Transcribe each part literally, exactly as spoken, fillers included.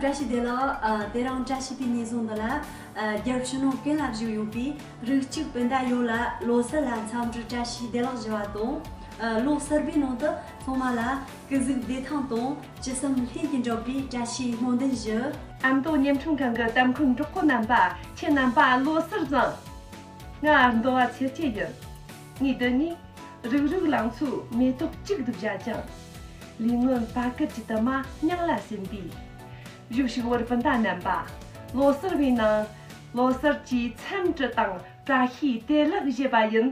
བཀྲ་ཤིས་བདེ་ལེགས། ཨ། དེ་རིང་བཀྲ་ཤིས་པའི་ཉིན་བཟང་འདི་ལ། ཨ། རྒྱལ་ཕྱི་ནང་ཀུན་ལ་བཞུགས་ཡོད་པའི་རིགས་གཅིག་སྤུན་ཟླ་ཡོངས་ལ་ལོ་གསར་ལ་འཚམས་འདྲི་བཀྲ་ཤིས་བདེ་ལེགས་ཞུ་བ་དང་། ཨ། ལོ་གསར་པའི་ནང་དུ་ཚང་མ་ལ་སྐུ་གཟུགས་བདེ་ཐང་དང་ཅི་བསམ་ལྷུན་གྱིས་འགྲུབ་པའི་བཀྲ་ཤིས་སྨོན་འདུན་ཞུ། ཨ་མདོ་ཉིན་ཁྲོན་ཁང་གི་ལྟད་མཁན་གྲོགས་པོ་རྣམ་པ། ཁྱེད་རྣམ་པ་ལོ་གསར་བཟང་། ང་མདོ་བ་ཚེ་སྐྱིད་ཡིན། ངས་འདི་ནས་རིག་རིག་ལང་ཚོའི་མེ་ཏོག་གཅིག་ཏུ་བཞད་ཅིང་། ལས་སྔོན་བར་སྐབས་ཀྱི་དུ་མ་སྙིང་ལ་ཟིན་པའི། བཞུགས་ཞིག་བོད་སྤུན་ཟླ་རྣམ་པ། ལོ་གསར་བའི་ནང་ལོ་གསར་གྱི་འཚམས་འདྲི་དང་བཀྲ་ཤིས་བདེ་ལེགས་ཞུས་པ་ཡིན།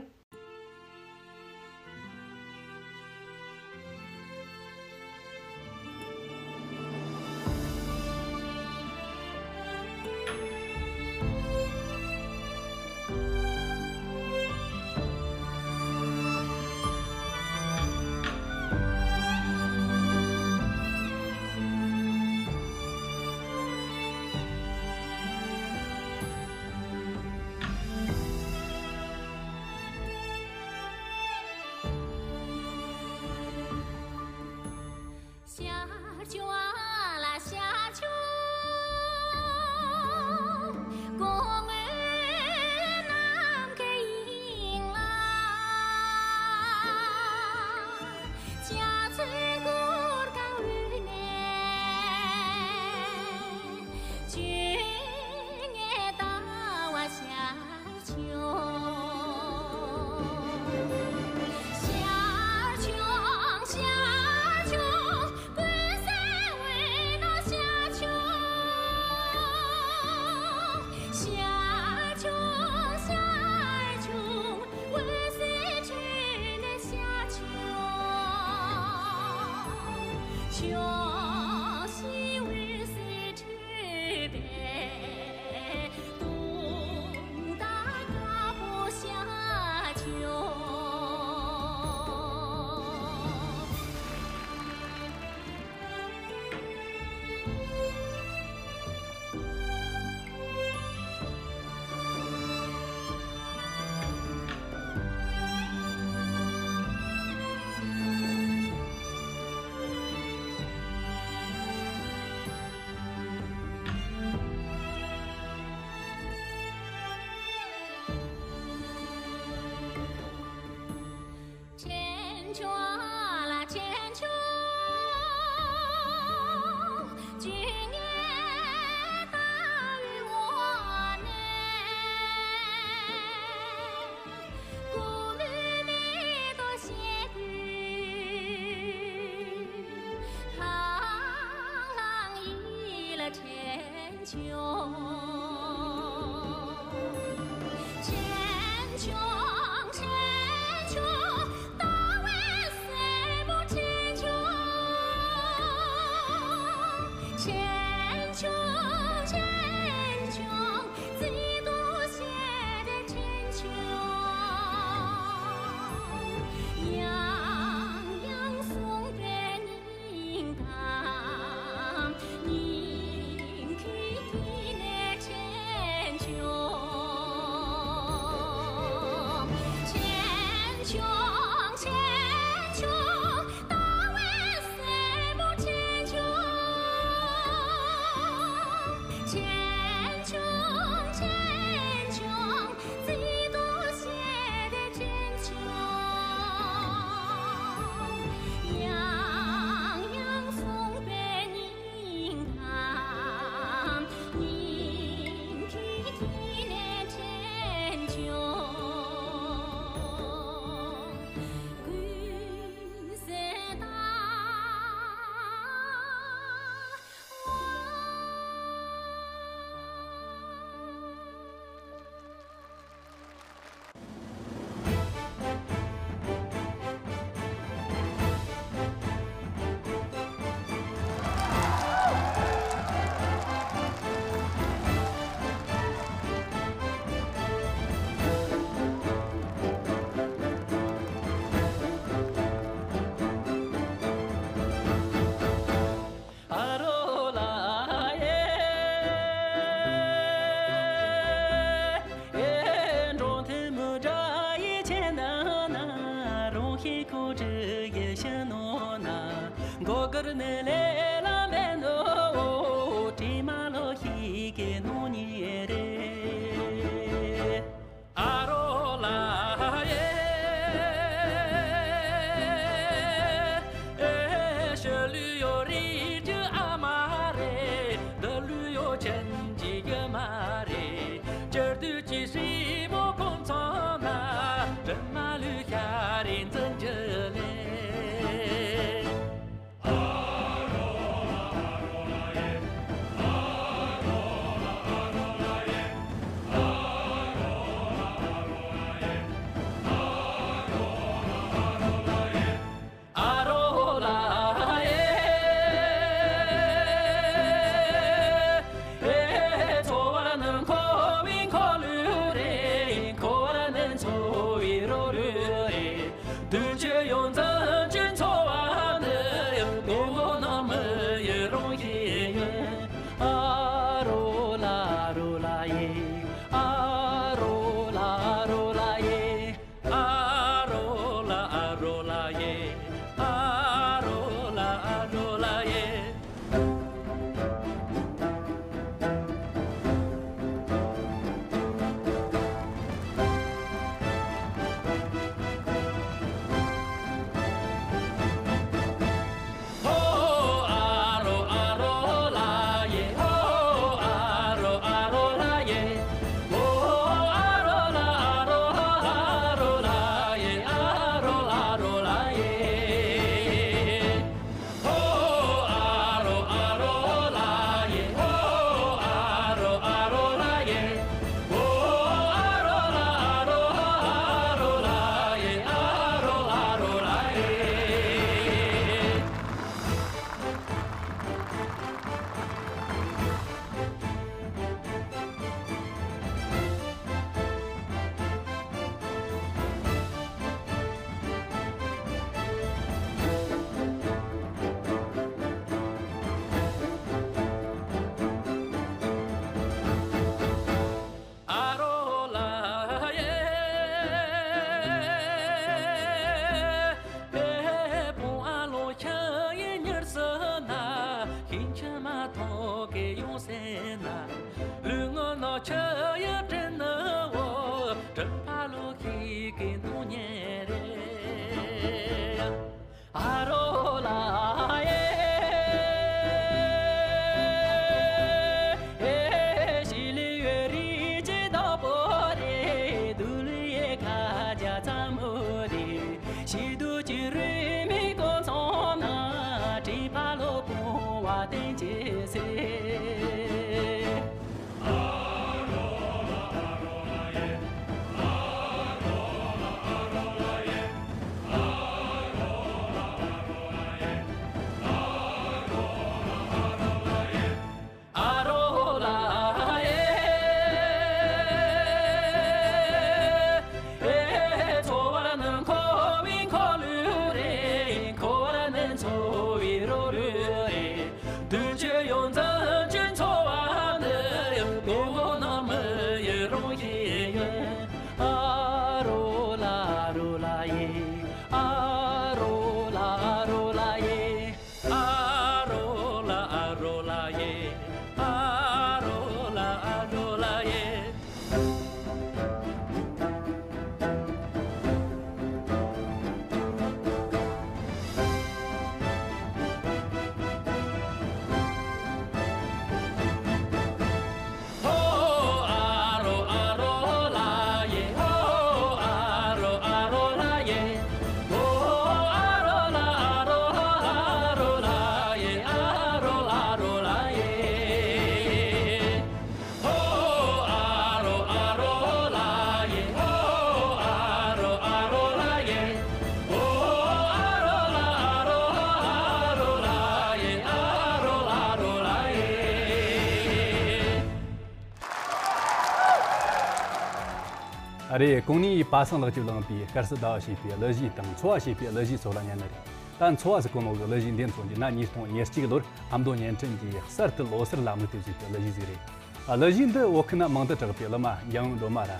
ཨ་རེད། གོང་ནས་པ་སངས་ལགས་ཀྱིས་བླངས་པའི་དཀར་སེར་ཟླ་བ་ཞེས་པའི་གླུ་གཞས་དང་། འཚོ་བ་ཞེས་པའི་གླུ་གཞས་ཚོ་ལ་ཉན་ནི་རེད། ད་འཚོ་བ་ཟེར་གོ་ནོ་གི་གླུ་གཞས་འདི་མཚོན་རྒྱུ་ན། ཉིས་སྟོང་ཉེར་གཅིག་ལོར་ཨ་མདོ་བརྙན་འཕྲིན་གྱིས་གསར་དུ་ལོ་སར་ལ་དམིགས་ཏེ་བཟོས་པའི་གླུ་གཞས་ཟིག་རེད། ཨ། གླུ་གཞས་འདི་བོད་ཁུལ་ན་མང་དུ་གྲགས་པའི་གླུ་མ་འཇམ་དབྱངས་སྒྲོལ་མ་ར་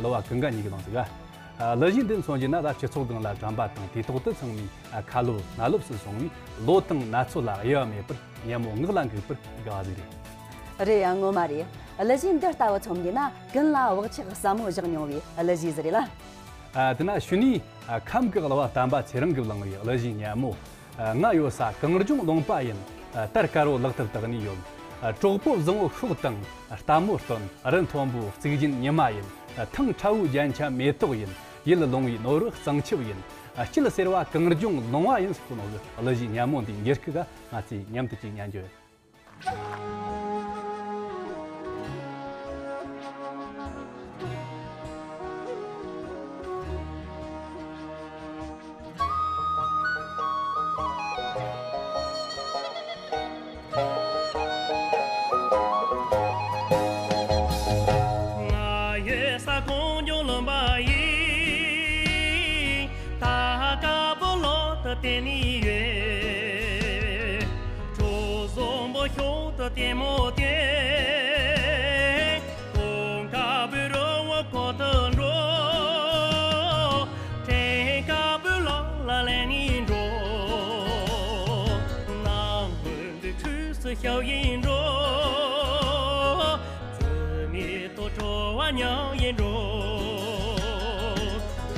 གླུ་བ་ཀུན་དགའ་གཉིས་ཀྱིས་བླངས་ཟིག་ཨ། གླུ་གཞས་འདི་མཚོན་རྒྱུ་ན། ད་སྤྱི་ཚོགས་སྒང་ལ་དྲན་པ་དང་དུས་ཐོག་ཏུ་ཚང་མའི། ཨ། ཁ་ལོ་སྣ་ལོབས་སུ་སོང་བའི་ལོ་དང་ན་ཚོད་ལ་དབྱེ་བ་མེད་པར་སྙན་མོ་ངག་ལ་འགུག་པར་དགའ་བ་ཟིག་རེད། རེད་ཡ། ངོ་མ་རེད། གླུ་གཞས་འདི་ལྟ་བུ་མཚོན་རྒྱུ་ན། ཀུན་ལ་བག་ཆགས་ཟབ་མོ་བཞག་མྱོང་བའི་གླུ་གཞས་ཟིག་རེད་ལ། ཨ། དེ་ན་ཕྱི་ནས། ཨ། ཁམས་ཀྱི་གླུ་བ་བསྟན་པ་ཚེ་རིང་གིས་བླངས་པའི་གླུ་གཞས་སྙན་མོ། ཨ། ང་ཡོད་ས་གངས་ལྗོངས་ལུང་པ་ཡིན། ཨ། དར་དཀར་བོ་ལག་ཏུ་བཏགས་ནས་ཡོད། ཨ། གྲོགས་པོ་བཟང་བོ་ཤོག་དང་ལྟད་མོ་སྟོན། རི་མཐོན་པོའི་གཙུག་རྒྱན་ཉི་མ་ཡིན། ཨ། ཐང་ཁྲ་བོའི་རྒྱན་ཆ་མེ་ཏོག་ཡིན། ཡིད་ལུང་བའི་ནོར་བུ་གཙང་ཆབ་ཡིན། ཨ། སྐྱིད་སེར་བ་གངས་ལྗོངས་ལུང་བ་ཡིན་ཟེར་གོ་ནོ་གི་གླུ་གཞས་སྙན་མོ་འདིའི་འགྱུར་ཁུག་ག་ང་ཚོས་མཉམ་དུ་ཅིག་ཉན་རྒྱུ་ཡིན། ང་ཡོད་ས་གངས་ལྗོངས་ལུང་པ་ཡིན། ད་དཀར་པོ་ལག་ཏུ་བསྟན་ནས་ཡོད། གྲོགས་བཟང་པོ་ཤོག་ཏུ་ལྟད་མོ་སྟོན། གངས་དཀར་པོའི་རི་བོ་བསྐོར་དུ་འགྲོ། སྤྲིན་དཀར་པོའི་ལག་ལ་ལེན་ནས་འགྲོ། ནམ་མཁའི་དུས་སུ་ཞབས་ཡིན་འགྲོ། རྩི་མེད་དུ་བྲོ་བ་ཉམས་ཡིན་འགྲོ།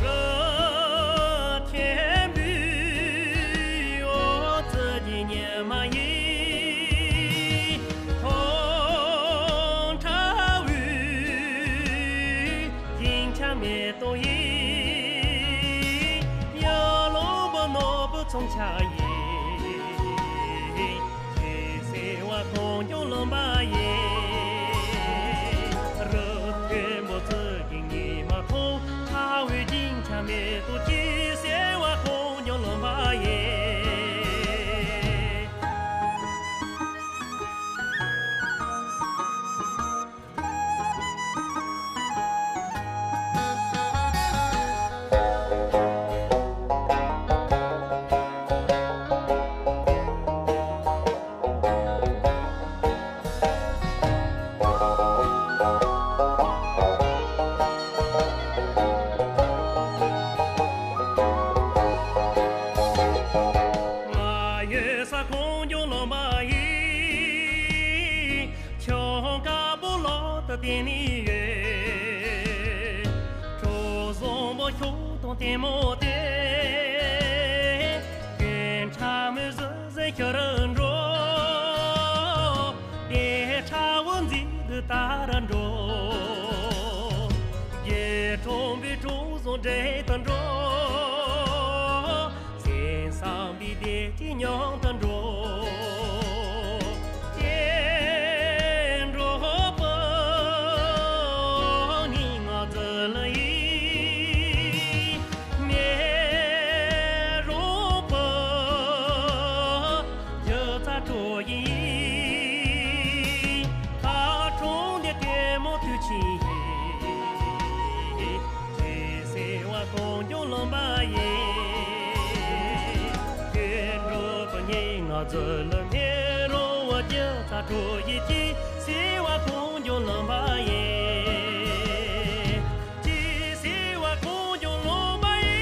རི་མཐོན་པོའི་འོག་གཙུག་གི་ཉི་མ་ཡིན། ཐང་ཁྲ་བོའི་རྒྱན་ཆ་མེ་ཏོག་ཡིན། ཡར་ལུང་པ་ནོར་བུ་མཚོན་ཆ་ཡིན། སྐྱིད་སེར་བ་གངས་ལྗོངས་ལུང་པ་ཡིན། རི་མཐོན་པོ་གཙུག་གི་ཉི་མ་མཐོང་། ཁྲ་བོའི་རྒྱན་ཆ་མེ་ཏོག་སྐྱིད་སེར་བ་གངས་ལྗོངས་ལུང་པ་ཡིན། ལྟད་མོ་དེ། སྐད་ཁྲ་མོ་ཟིག་ཟིག་ཤར་འགྲོ། དེ་ཁྲ་བོ་མཛེས་སྡུག་ལྟར་འགྲོ། རྒྱུ་ཁྲོམ་པའི་གྲོགས་བཟང་འབྲེལ་དུ་འགྲོ། སེམས་བསམ་པའི་བདེ་སྐྱིད་མྱོང་དུ་འགྲོ། སྐྱེ་འགྲོ་བ་ནི་ང་ཚོ་ལ་ཡིན། མེ་རོ་པ་རྒྱུ་ཚ་དྲོ་ཡིན། ཁ་གྲོང་འདི་ལྟད་མོ་དུས་ཆེན་ཡིན། ཅི་ཟེར་བ་གངས་ལྗོངས་ལུང་པ་ཡིན། སྐྱེ་འགྲོ་བ་ནི་ང་ཚོ་ལ་མེ་རོ་པ་རྒྱུ་ཚ་དྲོ་ཡིན། ཅི་ཟེར་བ་གངས་ལྗོངས་ལུང་པ་ཡིན། ཅི་ཟེར་བ་གངས་ལྗོངས་ལུང་པ་ཡིན།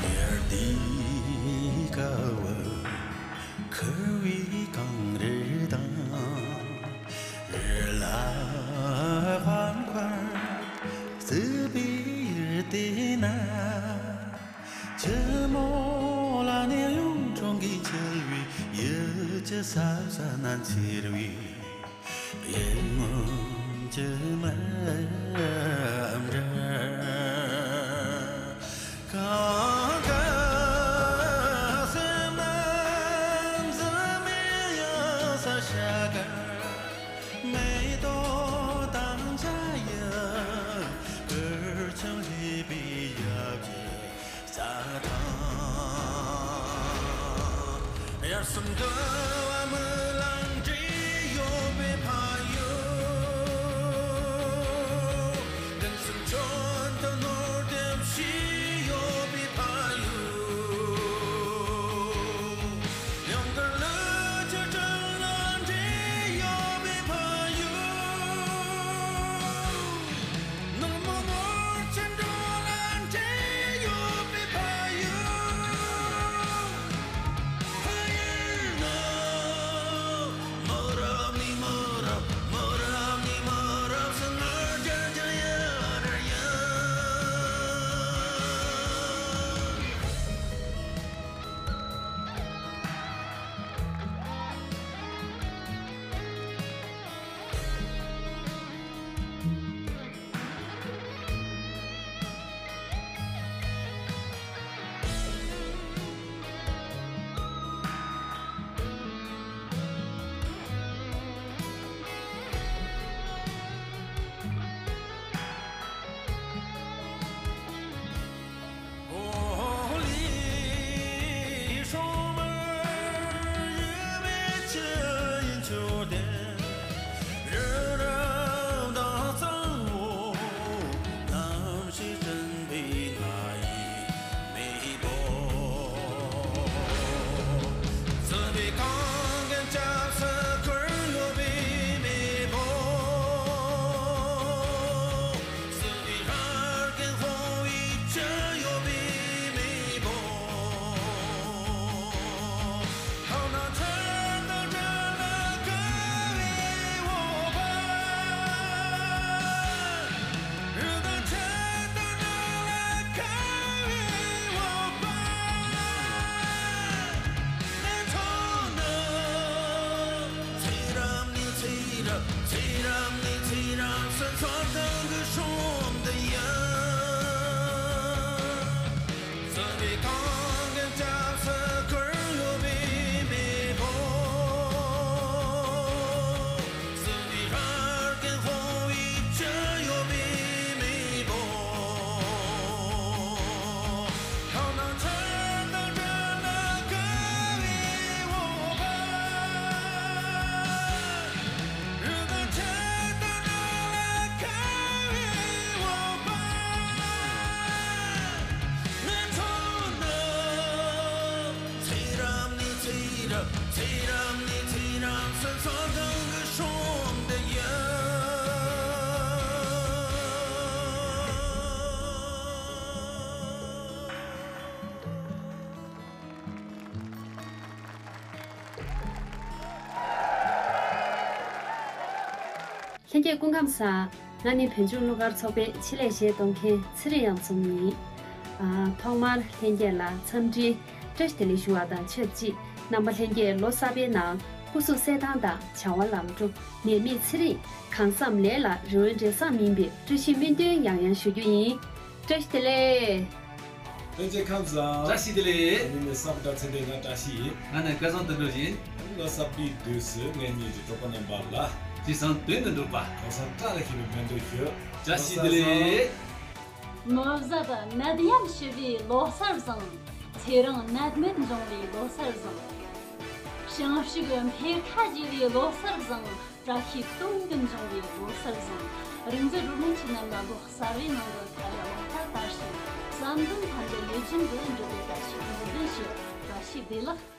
ཉལ་འདི་ཀ་བ་ཁུ་བའི་གངས་རི་དང་། རི་ལ་ཕམ་ཁར་སྲིད་པའི་ཡུལ་དེ་ན། ཆུ་མོ་ལ་ནས་གཡུང་དྲུང་གིས་འཁྱིལ་བའི་ཡུལ་གྱི་ས་ས་ན་འཚེར་བའི། ཡིད་སྨོན་གྱི་མེ་འབར། གང་ག་སེམས་ནང་འཛུམ་མེད་ཡང་ས་ཤ་གར། མེ་ཏོག་དང་འཇའ་ཡི་གུར་ཆུང་ལུས་པའི་ཡབ་ཀྱི་རྩྭ་ཐང་། དབྱར་གསུམ་དུ་བ་མོ་ལང་སྟེ་ཡོད་པའི་ཕ་ཡུལ། བདུན་གསུམ་ཆུ་འདི་ནོར་དེ་བཞིན་ཡོད་པའི་ཕ་ཡུལ། ཡང་དག་ལུས་ཀྱི་དྲིན་ལ་འདྲེས་ཡོད་པའི་ཕ་ཡུལ། ནུབ་མོ་ནོར་ཅན་འགྲོ་ལ་འདྲེས་ཡོད་པའི་ཕ་ཡུལ། ཕ་ཡུལ་ན། མོ་རབས་ནས་མོ་རབས། མོ་རབས་ནས་མོ་རབས་སུ་ངར་རྒྱ་རྒྱ་ཡ་ར་ཡ། ལྷན་རྒྱས་སྐུ་ཁམས་བཟང་། ང་ནི་བོད་ལྗོངས་གླུ་གར་ཚོགས་པའི་ཆེད་ལས་གཞས་གཏོང་མཁན་ཚེ་རིང་གཡང་འཛོམས་ཡིན། ཨ། ཐོག་མར་ལྷན་རྒྱས་ལ་འཚམས་འདྲི་བཀྲ་ཤིས་བདེ་ལེགས་ཞུ་བ་དང་ཆབས་ཅིག་རྣམ་པ་ལྷན་རྒྱས་ལོ་གསར་པའི་ནང་སྐུ་གཟུགས་གསལ་ཐང་དང་བྱ་བ་ལམ་འགྲོ། ནད་མེད་ཚེ་རིང་། གང་བསམ་ལས་ལ་རེ་བའི་འབྲས་བཟང་སྨིན་པའི་བཀྲ་ཤིས་སྨོན་འདུན་ཡང་ཡང་ཞུ་རྒྱུ་ཡིན། བཀྲ་ཤིས་བདེ་ལེགས། ལྷན་རྒྱས་ཁམས་བཟང་། བཀྲ་ཤིས་བདེ་ལེགས། ངའི་མིང་ནི་སམ་བྷོ་ཊ་ཚེ་བརྟན། ང་བཀྲ་ཤིས་ཡིན། ང་ནི་སྐལ་བཟང་དོན་གྲུབ་ཡིན། ལོ་གསར་པའི་དུས་སུ་ངའི་གཉིས་ཀྱི་གྲོགས་པོ་རྣམ་པ་ལ། ཅི་བསམ་དོན་དུ་འགྲུབ་པ། གང་བསམ་བཀྲ་ལ་ཤིས་པའི་སྨོན་འདུན་ཞུ། བཀྲ་ཤིས་བདེ་ལེགས། མི་བཟད་ནད་ཡམས་ཞི་བའི་ལོ་གསར་བཟང་། ཚེ་རིང་ནད་མེད་འབྱུང་བའི་ལོ་གསར་བཟང་། ཞིང་ཕྱུགས་འཕེལ་ཁ་རྒྱས་པའི་ལོ་གསར་བཟང་། བཀྲ་ཤིས་སྟོང་གི་འབྱུང་བའི་ལོ་གསར་བཟང་། རིག་འཛིན་རུ་ལོན་ཁྱེད་རྣམས་ལ་ལོ་གསར་བའི་ནང་དུ་ཐར་ཡ་ལོ་ཐར་དར་ཞིང་བསམ་དོན་ཕན་ཐོགས་ལས་རྒྱུན་དུ་འགྲུབ་པའི་བཀྲ་ཤིས་སྨོན་འདུན་ཞུ། བཀྲ་ཤིས་བདེ་ལེགས།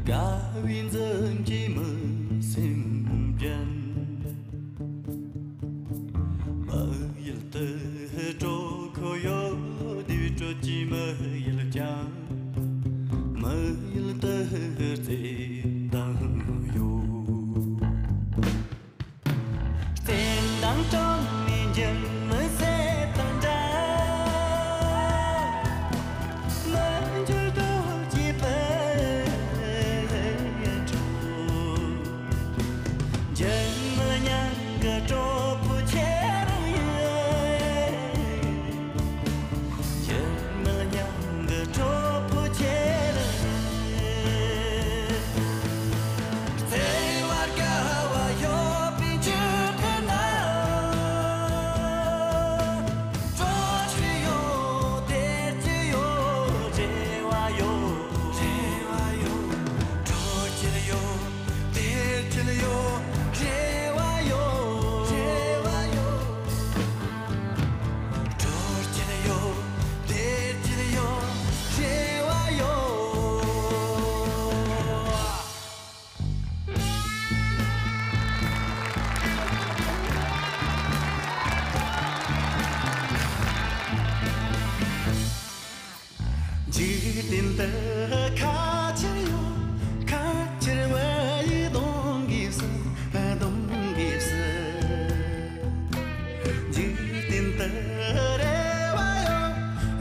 དགའ་བའི་འཛུམ་གྱིས་མི་སེམས་བརྒྱན། མི་ཡུལ་དུ་གྲོགས་ཁོ་ཡོད་དེ། དྲོད་ཀྱིས་མི་ཡལ་ཀྱང་། མི་ཡུལ་དུ་བརྩེ་དང་ཡོད། བརྩེ་དང་དྲང་ནས་འགྱུར་མི་སྲིད། དེ་འདི་ཁ་ཆེར་ཡོད། ཁ་ཆེར་བ་ཡི་གདོང་གིས་སུ། གདོང་གིས་སུ། འཇིག་རྟེན་འདི་རེ་བ་ཡོད།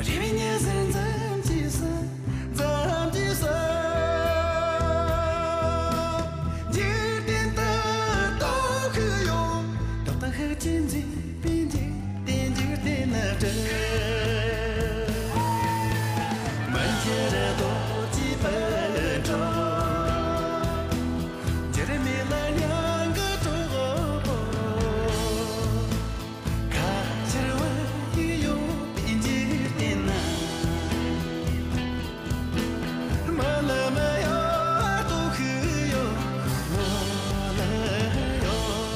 རེ་བའི་ཉི་ཟེར་འཛུམ་གྱིས་སུ། འཛུམ་གྱིས་སུ། འཇིག་རྟེན་འདི་སྟོབས་ཤུགས་ཡོད། སྟོབས་དང་ཤུགས་ཀྱིས་འཛིན་པའི་འཇིག་རྟེན། འཇིག་རྟེན་ནི་བྲལ། མི་འགྱུར་རྡོ་རྗེ་སྤུན་གྲོགས། འགྱུར་མེད་ལ་མྱང་གི་གྲོགས་པོ། ཁ་ཆེར་བ་ཡི་ཡོད་པའི་འཇིག་རྟེན་ན། རྨི་ལམ་ཡོད། སྟོབས་ཤུགས་ཡོད། ངོ་ལ་ཡོད།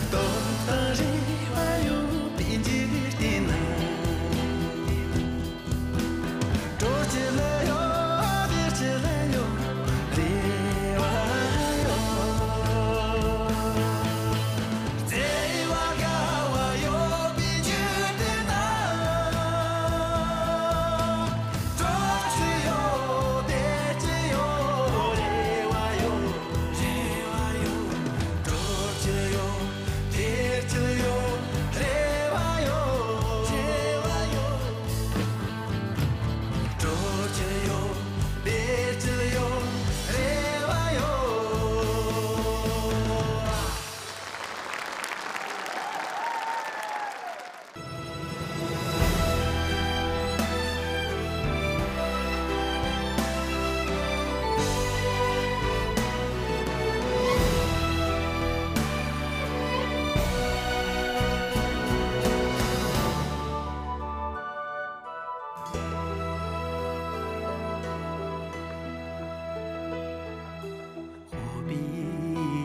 སྟོབས་དང་རེ་བ་ཡོད་པའི་འཇིག་རྟེན་ན། གྲོགས་ཅི་ལ་ཡོད། སྡེར་ཅི་ལ་ཡོད། རེ་བ་ཡོད། བརྩེ་བ་དགའ་བ་ཡོད་པའི་འཇིག་རྟེན་ན། གྲོགས་ཅི་ཡོད། སྡེར་ཅི་ཡོད། རེ་བ་ཡོད། རེ་བ་ཡོད། གྲོགས་ཅི་ཡོད། སྡེར་ཅི་ཡོད། རེ་བ་ཡོད། རེ་བ་ཡོད། གྲོགས་ཅི་ཡོད། སྡེར་ཅི་ཡོད། རེ་བ་ཡོད། འོད་པའི་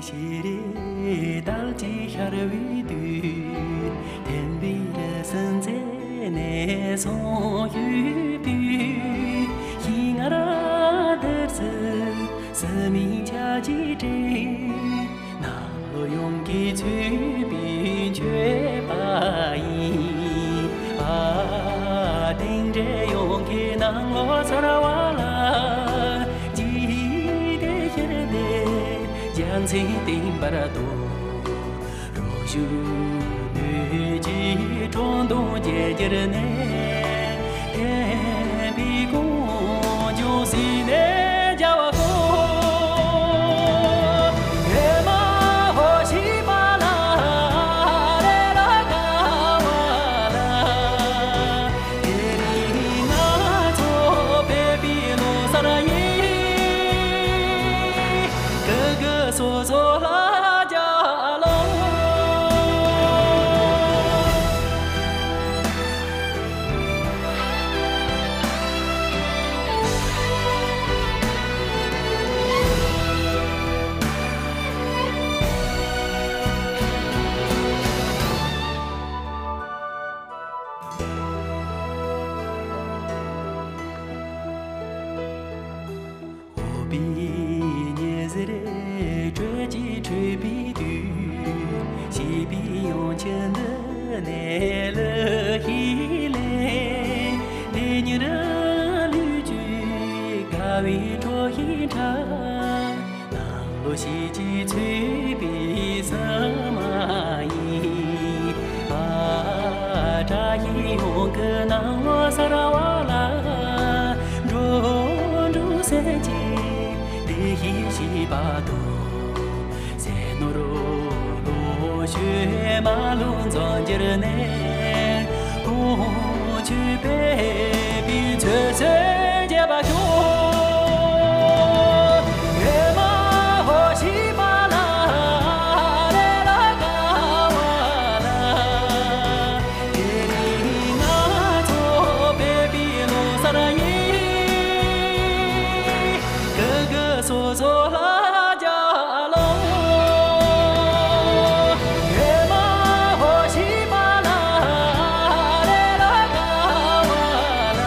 ཞལ་རས་དལ་གྱིས་ཤར་བའི་དུས། ཐིམ་པའི་རི་སུམ་རྩེ་ནས་སོང་ཡོད་པའི། ཤིང་ངར་དར་ཚིག་སུམ་མིན་ཆ་གཅིག་སྤྲས། ནང་ལོགས་ཡོངས་ཀྱིས་མཚོན་པའི་མཆོད་པ་ཡིས། ཨ། དེང་འདྲའི་ཡོངས་ཀྱི་ནང་ལོགས་གསར་བ་ལ། འཇིག་རྟེན་ཤར་ནས་རྒྱལ་མཚན་བསྟན་པར་དོ། རོ་བཅུད་སྣོད་ཀྱི་ཁྲོ་གདུང་རྒྱལ་གྱུར་ནས། བསྟན་པའི་ཀུན་འབྱུང་ཟིལ་གནོན་རྒྱལ་བ་ཀུན། ཧེ་མ་ཧོ་ཤི་པ་ལ་རེ་ལ་དགའ་བ་ལ། དེ་རིང་ང་ཚོ་ཕེབས་པའི་ལོ་གསར་ཡིན། སྐུ་སྐུ་སོ་སོ་ལ་རྒྱལ་ལོ། འོད་པའི་ཉི་ཟེར་དྲོད་ཀྱིས་འཁྲུད་པའི་དུས། བྱིས་པའི་ཡང་ཁྱི་འདི་ནས་གླུ་ཞིག་ལེན། དེ་ཉིད་ལུས་ཀྱི་དགའ་བའི་གྲོགས་ཤིག་འཁྲབ། ནང་ལོགས་ཞི་བྱེད་ཚུད་པའི་སིལ་མ་ཡིས། ཨ། བཀྲ་ཤིས་ཡོངས་ཀྱི་ནང་ལོགས་གསར་བ་ལ། འགྲོ་འགྲོ་སེམས་ཀྱི་བདེ་སྐྱིད་ཞིག་པ་དང་། ཟས་ནོར་ལོངས་སྤྱོད་མ་ལུས་འཛོམས་གྱུར་ནས། ཀུན་སྤྱོད་སྤེལ་བའི་ཚུལ་གསོན་རྒྱས་པ་ཤོག། ཧེ་མ་ཧོ་ཤི་པ་ལ་རེ་ལ་དགའ་བ་ལ། དེ་རིང་ང་ཚོ་ཕེབས་པའི་ལོ་གསར་ཡིན། སྐུ་སྐུ་སོ་སོ་ལ་རྒྱལ་ལོ། ཧེ་མ་ཧོ་ཤི་པ་ལ་རེ་ལ་དགའ་བ་ལ།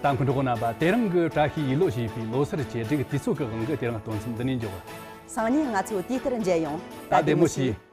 ད་མཁོ་འགྲོ་རྣམ་པ། དེ་རིང་གི་བཀྲ་ཤིས་ཡིད་ལོ་ཞེས་པའི་ལོ་སར་གྱི་སྒྲིག་དུས་ཚོད་ཀྱི་དབང་གིས་དེ་རིང་སྟོན་ཚུལ་འདི་ནས་འཇོག། སང་ཉིན་ང་ཚོ་དེ་ལྟར་མཇལ་ཡོང་། ད་བདེ་མོ་བྱོས།